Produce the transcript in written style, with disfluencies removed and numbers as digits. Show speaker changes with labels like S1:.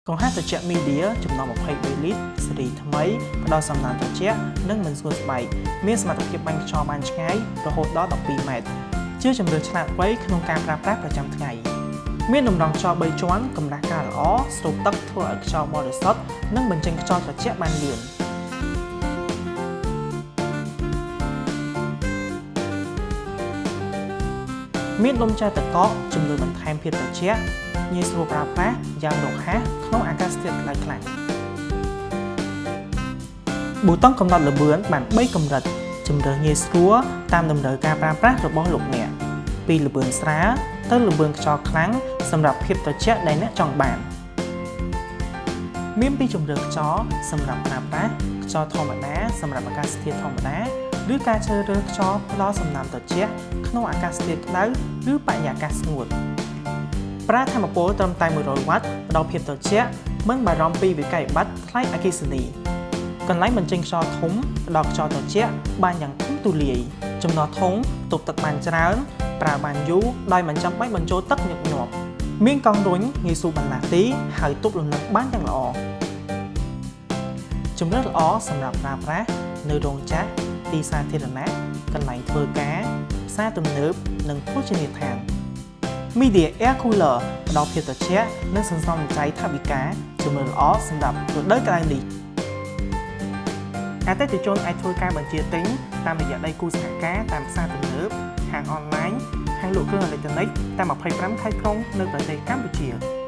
S1: កង្ហារត្រជាក់ Midea ចំណុះ23លីត្រស៊េរីថ្មីផ្ដល់សំណើមត្រជាក់និងមិនស្ងួតស្បែកមានសមត្ថភាពបាញ់ខ្យល់បានឆ្ងាយរហូតដល់12ម៉ែត្រជាជម្រើសឆ្លាតវៃក្នុងការប្រើប្រាស់ប្រចាំថ្ងៃមានតម្រងខ្យល់3ជាន់កម្រាស់ការល្អស្រូបទឹកធ្វើឲ្យខ្យល់បរិសុទ្ធនិងបញ្ចេញខ្យល់ត្រជាក់បានលឿនមានដុំចែទឹកកកជំនួយបន្ថែមភាពត្រជាក់ងាយស្រួលប្រើប្រាស់យ៉ាងរហ័សក្នុងអាកាសធាតុក្តៅខ្លាំងប៊ូតុងកំណត់ល្បឿនបាន3កម្រិតជម្រើសងាយស្រួលតាមតម្រូវការប្រើប្រាស់របស់លោកអ្នកពីល្បឿនស្រាលទៅល្បឿនខ្យល់ខ្លាំងសម្រាប់ភាពត្រជាក់ដែលអ្នកចង់បានមានពីរជម្រើសខ្យល់សម្រាប់ប្រើប្រាស់ខ្យល់ធម្មតាសម្រាប់អាកាសធាតុធម្មតាឬការជ្រើសរើសខ្យល់ផ្ដល់សំណើមត្រជាក់ក្នុងអាកាសធាតុក្តៅឬបរិយាកាសស្ងួតប្រើថាមពលត្រឹមតែ100វ៉ាត់ផ្ដល់ភាពត្រជាក់មិនបារម្ភពីវិក្កយបត្រថ្លៃអគ្គិសនីកន្លែងបញ្ចេញខ្យល់ធំផ្ដល់ខ្យល់ត្រជាក់បានយ៉ាងធំទូលាយចំណោះធុងទប់ទឹកបានច្រើនប្រើបានយូរដោយមិនចាំបាច់បញ្ចូលទឹកញឹកញាប់មានកង់រុញងាយស្រួលបន្លាស់ទីហើយទប់លំនឹងបានយ៉ាងល្អជម្រើសល្អសម្រាប់ប្រើប្រាស់នៅរោងចក្រទីសាធារណៈកន្លែងធ្វើការផ្សារទំនើបនិងភោជនីយដ្ឋាន Midea Air Cooler ផ្ដល់ភាពត្រជាក់និងសន្សំសំចៃថវិកាជម្រើសល្អសម្រាប់រដូវក្តៅនេះអតិថិជនអាចធ្វើការបញ្ជាទិញតាមរយៈដៃគូសហការតាមផ្សារទំនើបហាងអនឡាញហាងលក់គ្រឿងអេឡិចត្រូនិកតាម25ខេត្តក្រុងនៅប្រទេសកម្ពុជា។